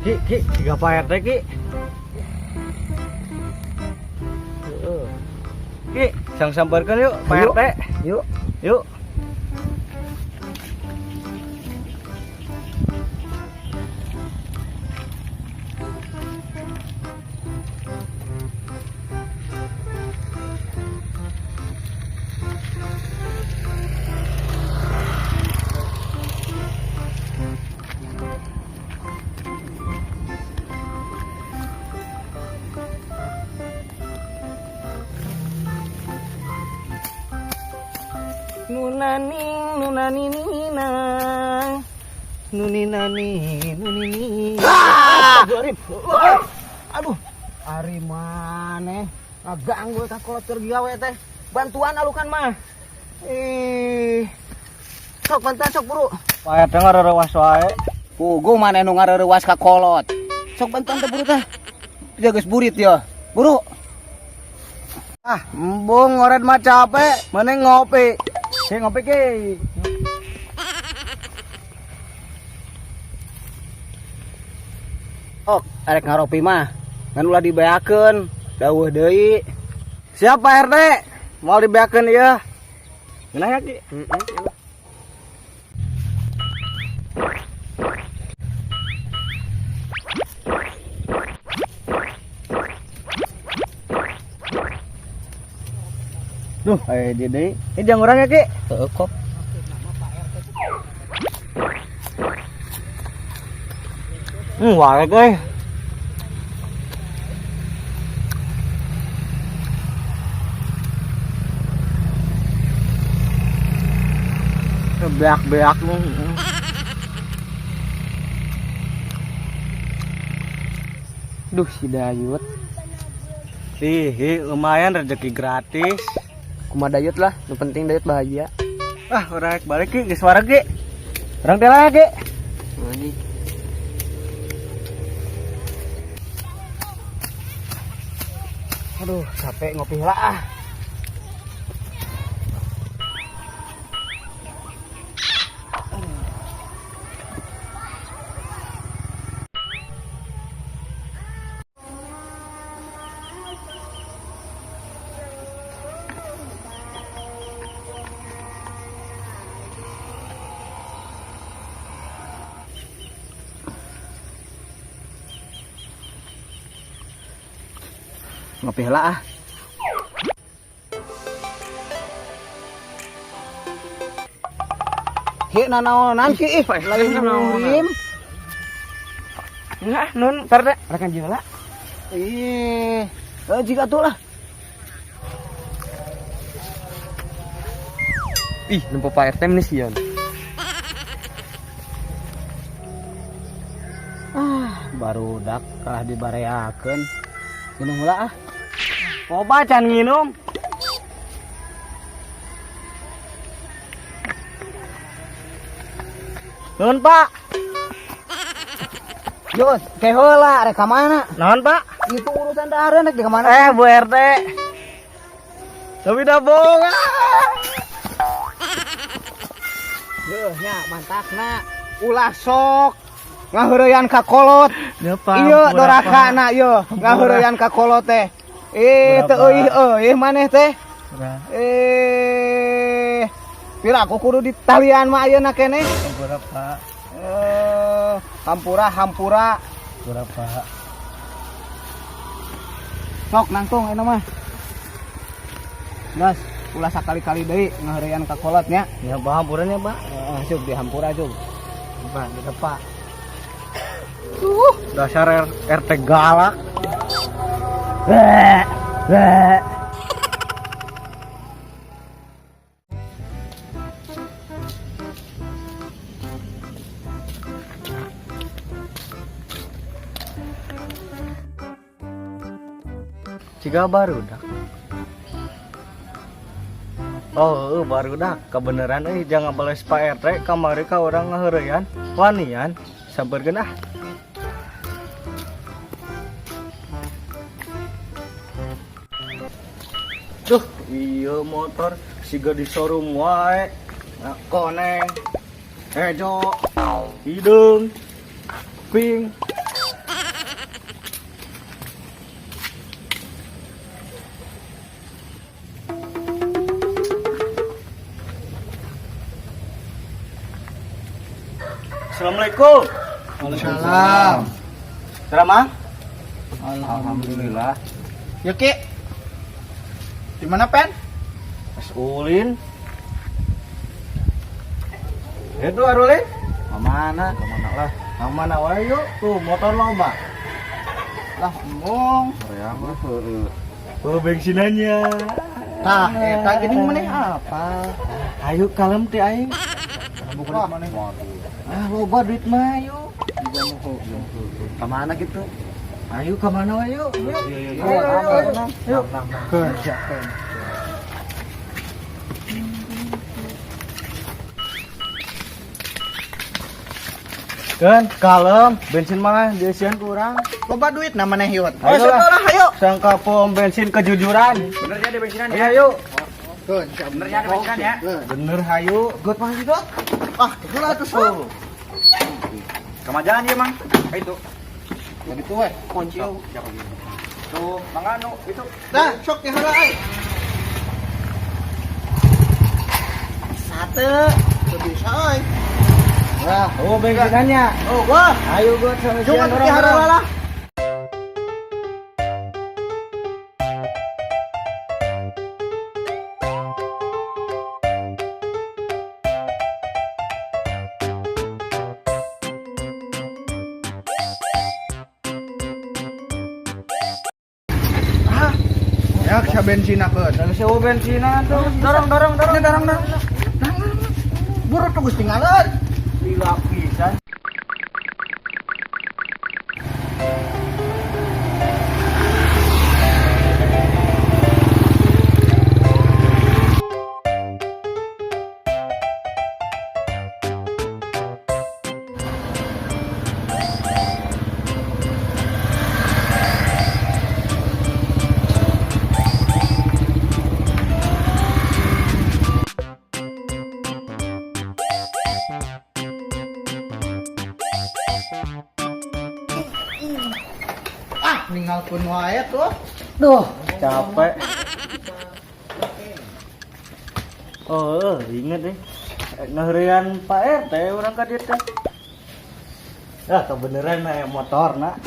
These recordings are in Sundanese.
Ki, ki, tiga Pak RT ki. Ki, sang sambarkan yuk Pak Yuk. RT. Yuk. Yuk. Nunaning nunanina nuninani nunini. Astagfirullahaladzim. Aduh, ari maneh ngaganggu ka kolot keur gawe teh. Bantuan alukan mah. Ih. Sok bantuan sok buru. Pak RT ngarerewas wae. Puguh maneh nu ngarerewas ka kolot. Sok bantuan teh buru teh. Dia geus burit ya. Buru. Ah, embung ngoret mah capek, mending ngopi. Ki ngopi ki. Ok, arek ngaropi mah. Ngan ulah dibeakeun, daweuh deui. Siap Pak RT? Mau dibeakeun ieu. Ngeunah ya ki? Duh, dia deui. Ini jang urang ya ki? Heeh, kop. Wae euy. Beak-beak lu. Duh, si Dayut. Ih, lumayan rezeki gratis. Kumaha Dayut lah, nu penting Dayut bahagia. Ah, urang balik ki, geus wareg ki. Urang teh lah ki. Anjing. Aduh, capek ngopi heula ah. Ngopi heula ah. Ki nanaonan ki ih, lain murim. Nah, nun, tar deh, rekan heula. Ih, jika tuh lah. Ih, nempo Pak RT meni sieun. Ah, barudak kalah dibareakeun. Minum heula ah. Coba can nginum. Nuhun Pak. Yus, ke heula rek ka mana? Naon Pak? Itu urusan dahareun rek di ka mana? Bu RT. Tapi dah bohong. Yeuh nya mantakna ulah sok ngaheureyan ka kolot. Ya, Pak. Ieu dorakana ieu ngaheureyan ka kolot teh. Teu euih euih maneh teh. Pira aku kudu ditalian mah ayeuna keneh. Hampura, Pak. Hampura, hampura. Hampura, Pak. Sok nangtung ayeuna mah. Gas, ulah sakali-kali deui ngaheureyan ka kolot nya. Ya, Pak, hampura nya, Pak. Heeh, cuk dihampura cuk. Pak, ditepak. Dasar RT galak. Bleh, bleh. Jika barudak. Oh, barudak kebenaran euy jangan bales Pak RT kamari ka urang ngaheureyan wanian sampeurkeun ah. Duh, iya motor siga di showroom wae. Nah, koneng, hejo, hidung, pink. Assalamualaikum. Waalaikumsalam. Ceramah? Alhamdulillah. Ya Ki. Di mana Pen? Mas Ulin. Itu Arulin? Kemana? Kemana lah? Kemana wae yuk? Tuh motor loba. Lah embung. Hoream mah heueuh. Oh bensinannya. Tah, eta geuning maneh apa? Ayo kalem teh aing. Wah, Ah loba duit mah yuk. Kemana gitu? Ayo kemana wae yuk? Yuk. Ayo, Ayo, ayo, ayo. Yuk. Kerja Pen. Kan kalem, bensin mah diisian kurang. Loba duit na maneh yut. Ayo lah. lah, ayo. Sangka pom bensin kejujuran. Bener ya ada bensinan Ayo yuk. Bener ya ada bensinan ya. Bener hayu. Got mah gitu. Ah, heula atuh sok. Kemajalan ya, Mang. Itu. Jadi tuh we, kunci. Tuh, Mang Anu, itu. Dah, sok ya heula euy. Sate, teu bisa euy. Wah, oh bensinannya. Oh, wah. Ayo got sama Jangan sian ti heula lah. Ah, ya bisa bensin aku. Dan sewa bensinan tuh. Dorong dorong dorong. Dorong, dorong, dorong. Buru tuh geus tinggalan. Lila pisan. Ah, ninggalkeun wae tuh. Duh, capek. Oh, inget deh. Ngeherian Pak RT orang ka dieu teh. Ah, kebeneran naik motor nak.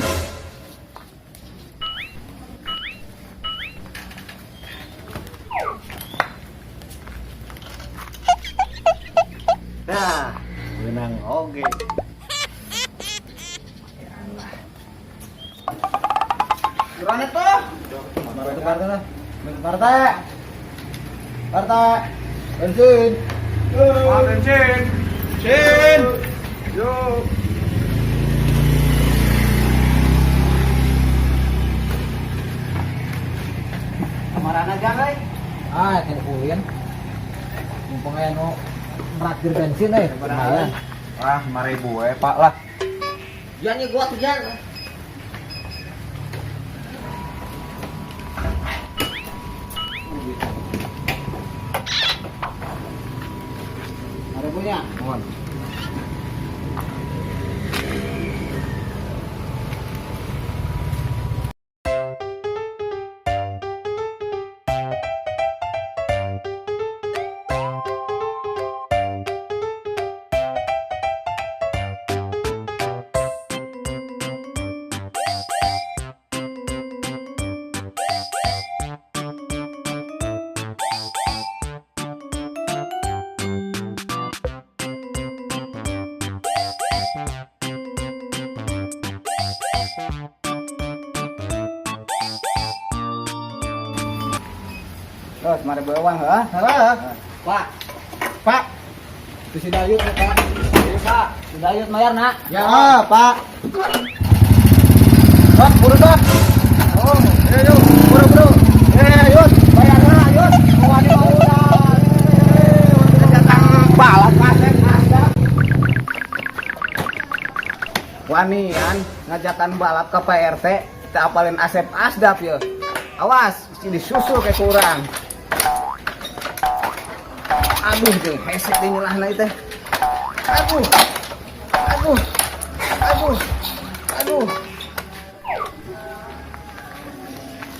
Nah, menang oge. Buruan tuh. Parta lah. Parta. Parta. Bensin. Ah, bensin. Bensin. Yuk. Kamarana jang euy? Ah, kena ulin. Mumpung aya nu traktir bensin euy, lumayan. Ah, 5.000 we, Pak lah. Jan gua tuh jan. Ada punya. Mohon. Terus mari bawang heuh. Heuh. Pak, Pak. itu si Dayut ya, Pak. Pak, si Dayut bayar nak. Ya, Pak. Pak, buru Pak. Oh, ayo, buru buru. Eh, yut, bayar lah, yut. Wani mau udah. Datang balap kasep ada. Wanian ngajatan balap ke Pak RT, teu apalin Asep Asdap ya. Awas, disusul kayak kurang. Aduh, jeung hese teh nyelahna ieu teh. Aduh. Aduh. Aduh. Aduh.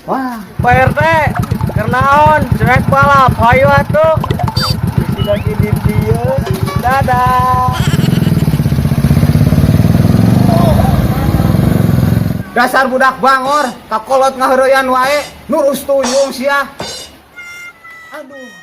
Wah, Pak RT, kernaon, cerek balap, hayu atuh. Bisi lagi di dieu. Dadah. Dasar budak bangor, kakolot ngaheureuyan wae, nurus tuyung sia. Aduh.